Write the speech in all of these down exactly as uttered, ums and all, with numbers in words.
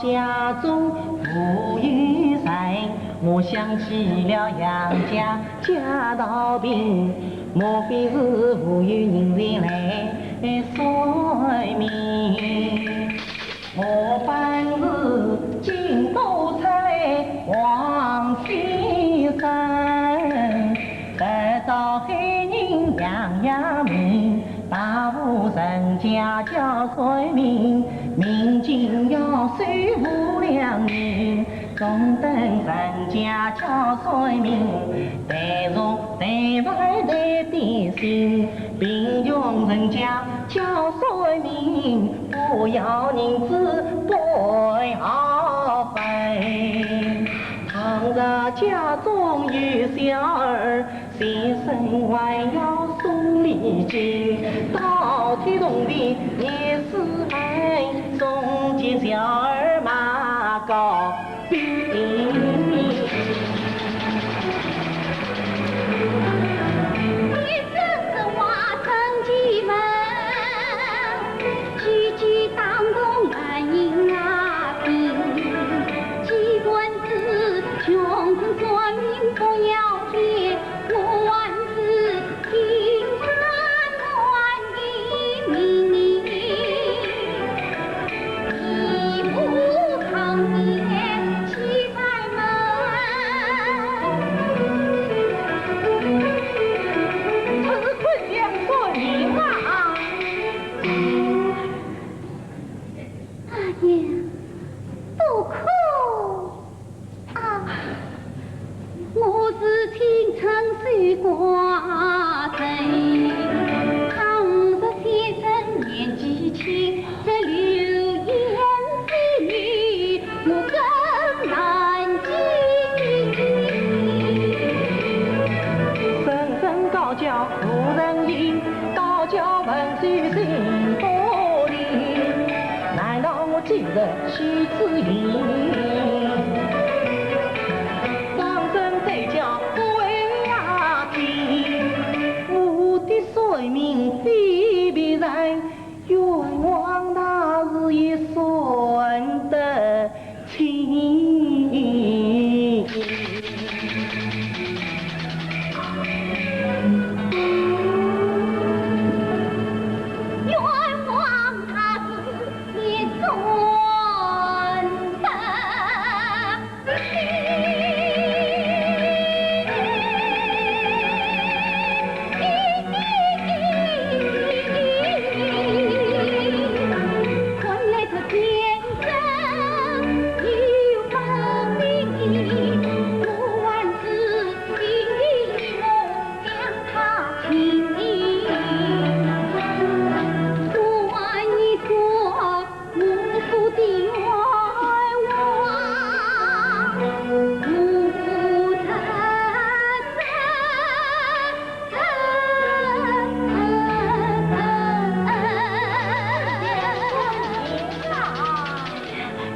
家中无有人，我想起了杨家贾道平，莫非是无有人前来算命？我本是京都采访先生，得到海宁杨家名， 大户人家叫算命，命金要收无量银。中等人家叫算命，带肉带饭带点心。贫穷人家叫算命，不要银子不要饭。倘若家中有小儿， 先生还要送礼金，到天洞里也是爱送给小儿马糕饼。 啊呀，不可！ 啊，我是青春守寡人，倘若先生年纪轻，这流言蜚语我更难听。声声高叫无人应，高叫问谁心不灵。难道我今日 许知音，当真对叫鬼啊听。我的算命非别人，冤枉那日也算得清。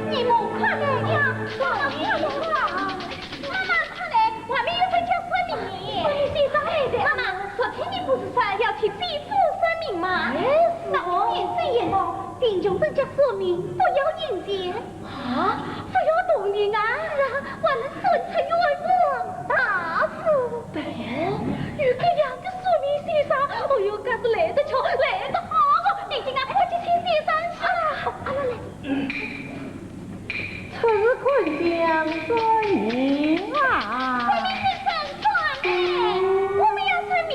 你们快来呀，快来呀！ 妈妈，快来，外面有人叫算命的。算命先生来了。妈妈，昨天你不是说要去济州算命吗？哎，是哦。那你怎样？贫穷人家算命不要银钱。啊，不要铜钿啊？是啊，还能算出冤枉大事。对。有这样的算命先生，哦哟，真是来得巧，来得好哦。你今啊，快去请先生去啊。啊，来来。 出入困境算命啊！算命先生，算命，我们要算命。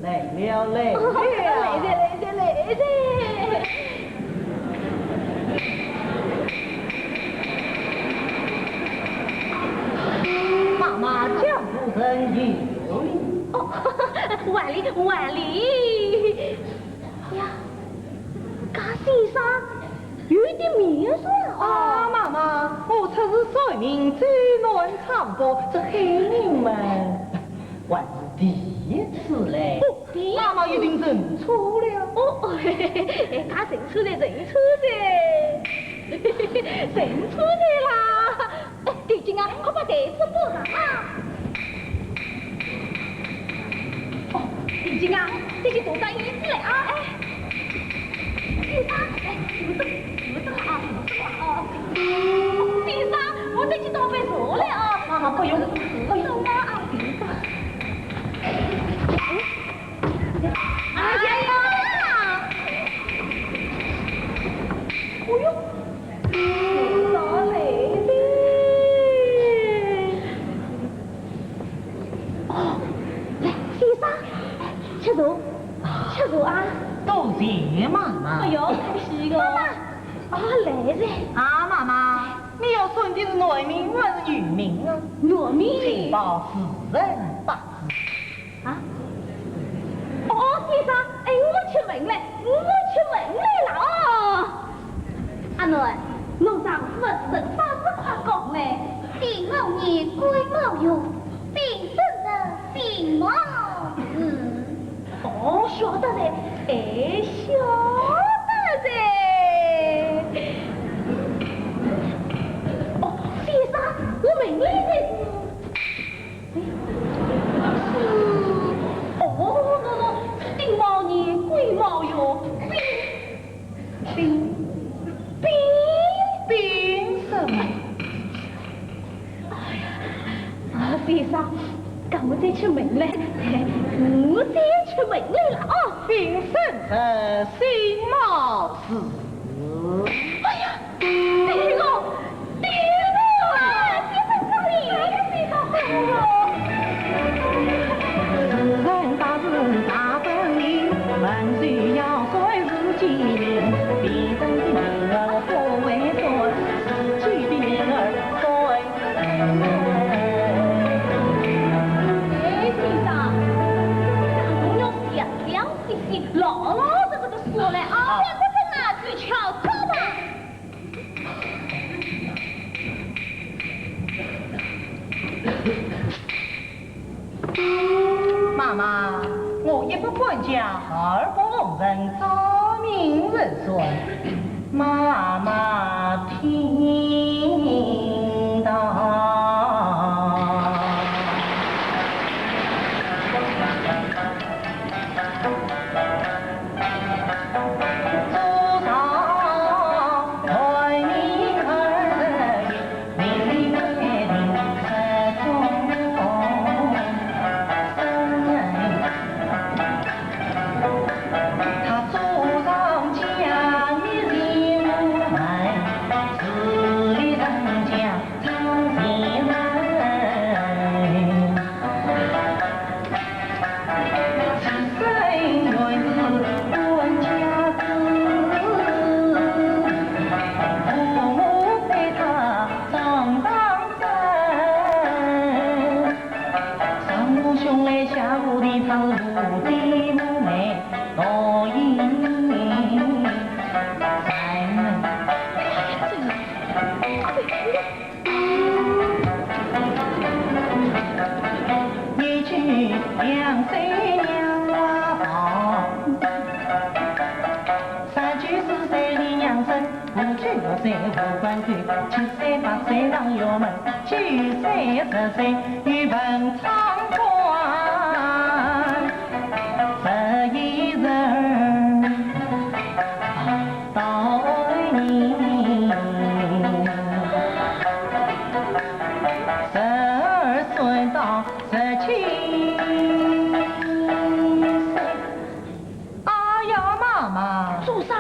来了，来了。来了，来了，来了。妈妈，江湖人有礼。哦，万礼，万礼。呀，搿先生 有点面熟啊。啊，妈妈，我出入算命，走南闯北，这海宁门，还是第一次来。哦，第一次。妈妈一定认错了。哦，哦，嘿嘿嘿，哎，他认错了，认错了，认错了啦。 哎，地精啊，快把台子铺上啊！哦，地精啊，这些都当椅子来啊！哎，地精，哎，扶着，扶着啊，扶着啊！哦，先生，我再去倒杯茶来啊。妈妈，不用，不用。走吧啊。哎呀呀！哎呦，老来了。哦，来，先生，吃茶，吃茶啊。多谢妈妈。哎呦，客气个。妈妈，啊，来了。啊，妈妈，你要选的是男名还是女名啊？男名。请报时辰八字。 啊？哦，先生，哎，我去问嘞，我去问嘞啦哦。阿囡，侬丈夫的生辰八字快讲嘞。丁卯年，癸卯月，丙申日，辛卯日。哦，晓得嘞，哎，晓得嘞。哦，先生，我问你一个事。 哎，是，哦，喏，喏，丁卯年，癸卯月，丙，丙，丙，丙什么？哎呀，啊，先生，搿我再去问嘞，我再去问嘞了哦。丙申日，辛卯日。哎呀， 对个，对个。哎，先生，这里，哎呀，先生，好哦。 哎，先生，这个小朋友是呀， 老老实实地说来啊。啊。别不是拿去敲敲吧。妈妈，我一不管家，二不奉承，照命人算。妈妈听到。 哎呀，妈妈。做啥？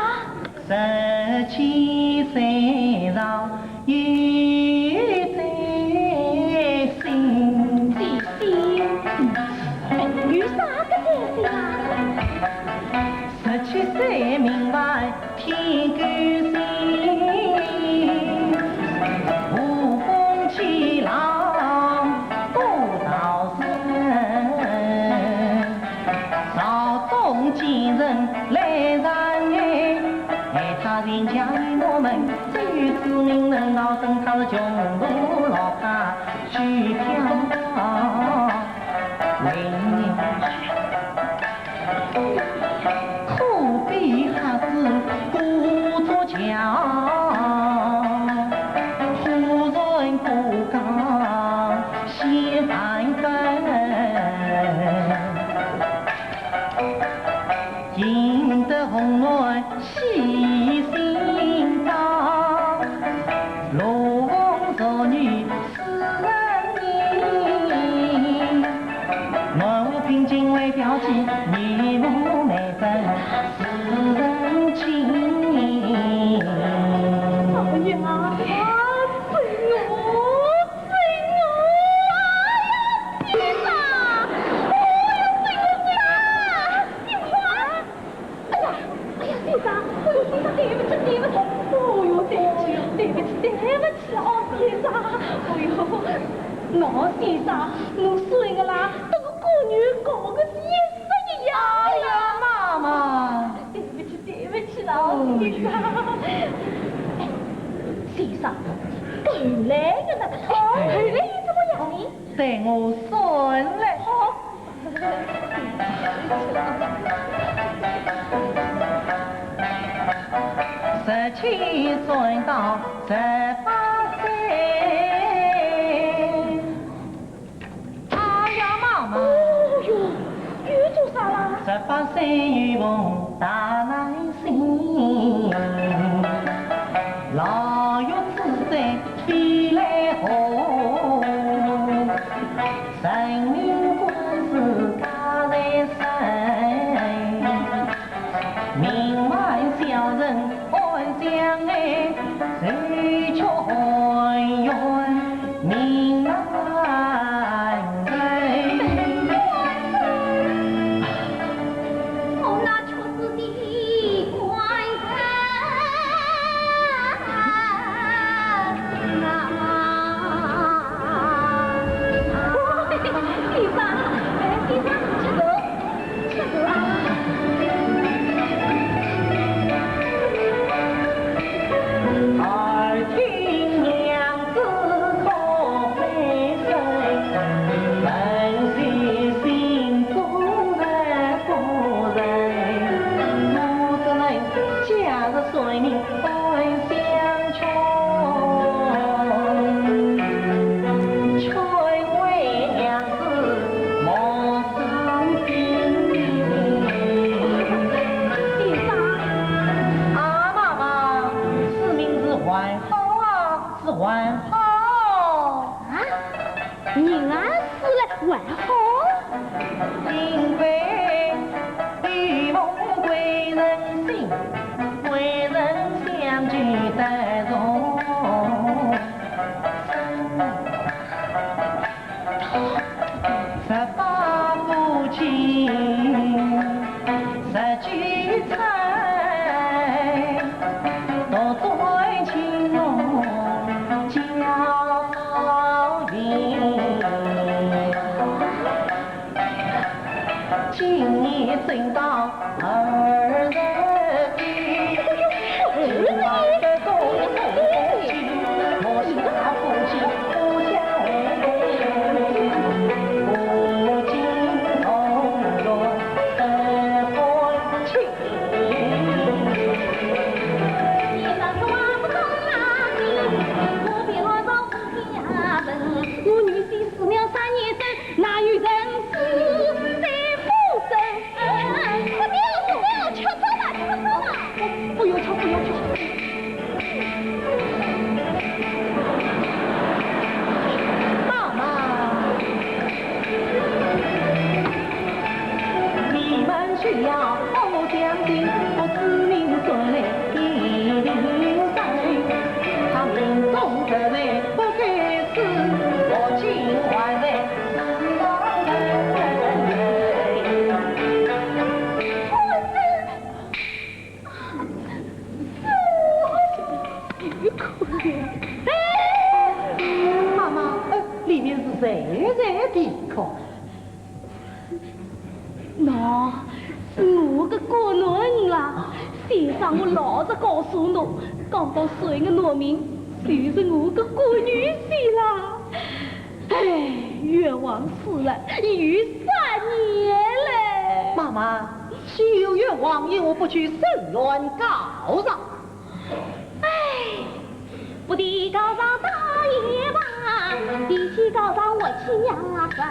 哎呀，真哦，真哦，哎呀，先生，哎呀，真哦，真哦，真哦，哎呀，先生，哎呦，先生，对不起，对不起，哦哟，对不起，对不起，对不起哦，先生，哎呦，喏，先生，侬说个啦，等我过年搞个是一式一样的。哎呀，妈妈。对不起，对不起了，哦，先生。哎，先生，后来个呢？哦，后来又怎么样呢？等我算来。好。十七算到十八岁。 哎呀，妈妈。哦哟，又做啥啦？十八岁有逢大难星，老月之灾飞来祸，人命官司家在身。 名满小人安享安，谁却含冤命难伸。哦，那确实的官人啊！先生，哎，先生，这个 耳听娘子哭悲声，问谁心中的故人？我只能假日算命 半相劝，劝慰娘子莫伤心。先生。啊，妈妈，此命是还好啊，是还好。啊？ 人啊死了还好？因为有逢贵人心，贵人相救得重生。十八夫妻 十九载，独尊青龙叫云。今年正当二十一，今晚的公事夫妻，莫笑夫妻不相配，夫妻同乐 我女婿死了三年整，哪有人死在府中？哎，快点，快点，吃早饭，吃早饭。不要吃，不要吃。 妈妈，你们需要我相信，我指明算来一定对。他命中这人不该死，我今还在世上等。哎，妈妈，呃，里面是谁在啼哭？喏，是我个官人啦。先生，我老实告诉侬，刚刚算个男命，就是我个干女婿啦。哎，冤枉死了，有三年嘞。妈妈，岂有冤枉，因何不去伸冤告状？ 哎，不提告状打也罢，提起告状我气呀个。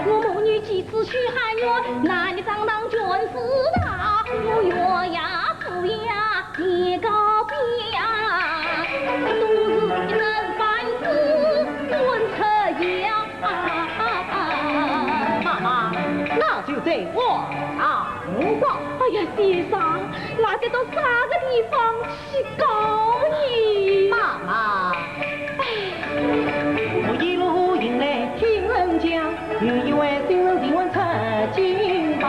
我母女几次许汉冤，难以张当全是他。我冤呀，不呀，你告别呀，都是一人犯事，问出呀。妈妈，那就这哎呀，先生，那该到啥个地方去告呢？妈妈。哎。我一路迎来听人讲，有一位新人请问出京吧。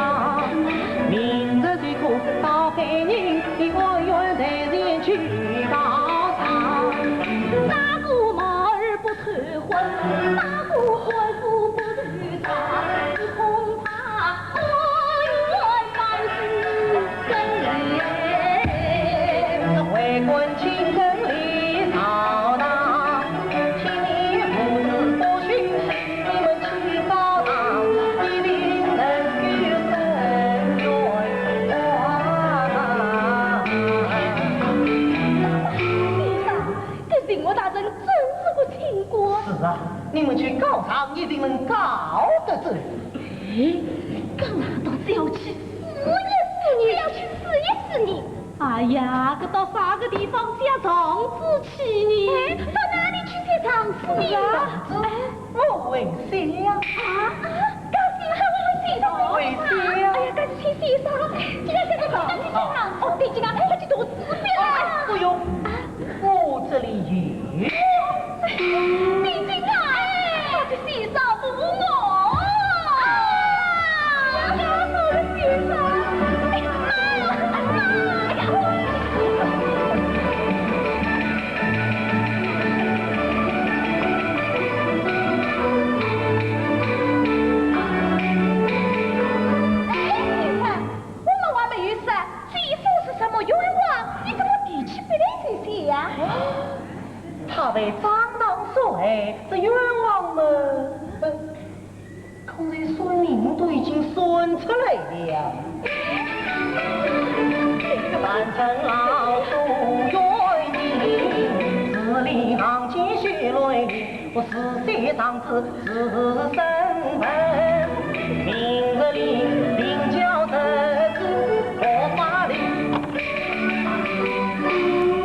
名字最苦到海宁，你官员台前去报上。哪个马儿不脱婚，哪个官夫不脱章，只恐怕 先生，这巡抚大人真是个清官。是啊，你们去告状，一定能告得准。 哎，搿难道是要去试一试呢？是要去试一试呢？哎呀，搿到啥个地方写状子去呢？哎，到哪里去写状子呢？是啊，哎，我会写呀。啊，啊，高兴，我会写的。会写呀。哎呀，搿请先生，今天写个状子去写啊。哦，对，今天快去读书去了。哎，不用。啊。 我这里有。你这个，我的心上无我。哎呀，我的心上，哎呀，哎呀。哎，先生，我们还没有说， 姐夫是什么冤枉？你怎么提起笔来就写呀？他被张当所害，这冤枉么，呃，刚才算命都已经算出来了。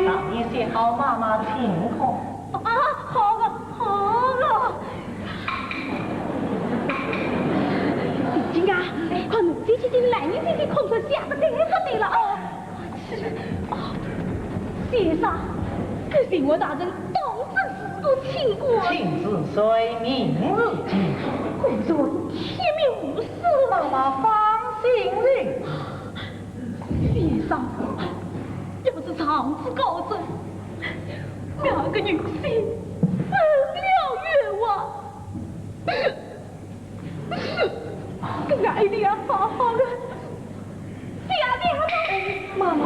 那你写好妈妈的情况。啊，好了，好了。金金啊，快拿这些进来，你这些空着写不得不得了哦。 哦，先生，这巡抚大人当真是个清官。亲自随命入京。果然铁面无私。妈妈放心了。先生，要是状子告成，两个女婿受了冤枉。 搿个一定要好好的谢谢侬。妈妈。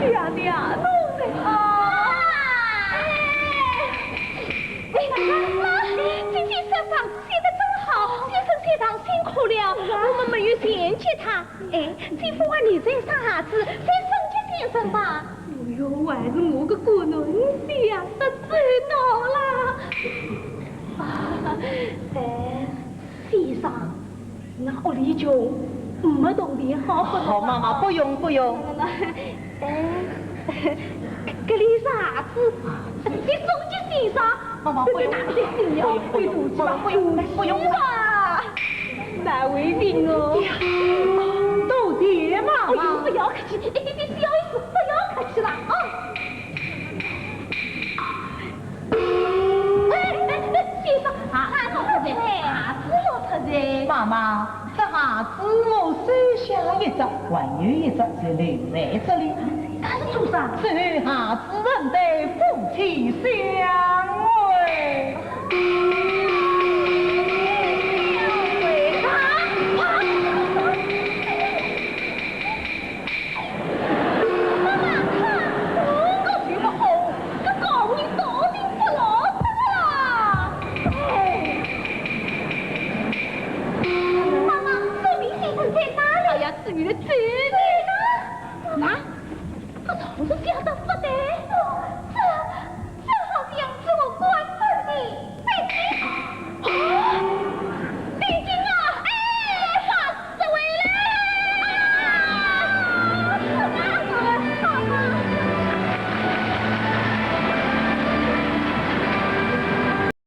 谢谢侬。啊。哎。哎，妈妈，今天小房子写得真好，先生写堂辛苦了，我们没有钱给他。哎，姐夫啊，你在啥子？在送给先生吧。哎哟，还是我个官人写啊，得罪到了。啊，哎。 先生，那屋里穷，没铜钿好不？好，妈妈，不用，不用。哎，搿里是鞋子，你送给先生。妈妈，不用，不用，不用，不用，不用，不用吧。难为情哦。多谢妈妈。哎呦，不要客气，一点点小意思，不要客气了啊。 哎，哎，哎，先生，啊，鞋子落脱哉，鞋子落脱哉。妈妈，这鞋子我收下一只，还有一只就留在这里。他是做啥？这鞋子人对夫妻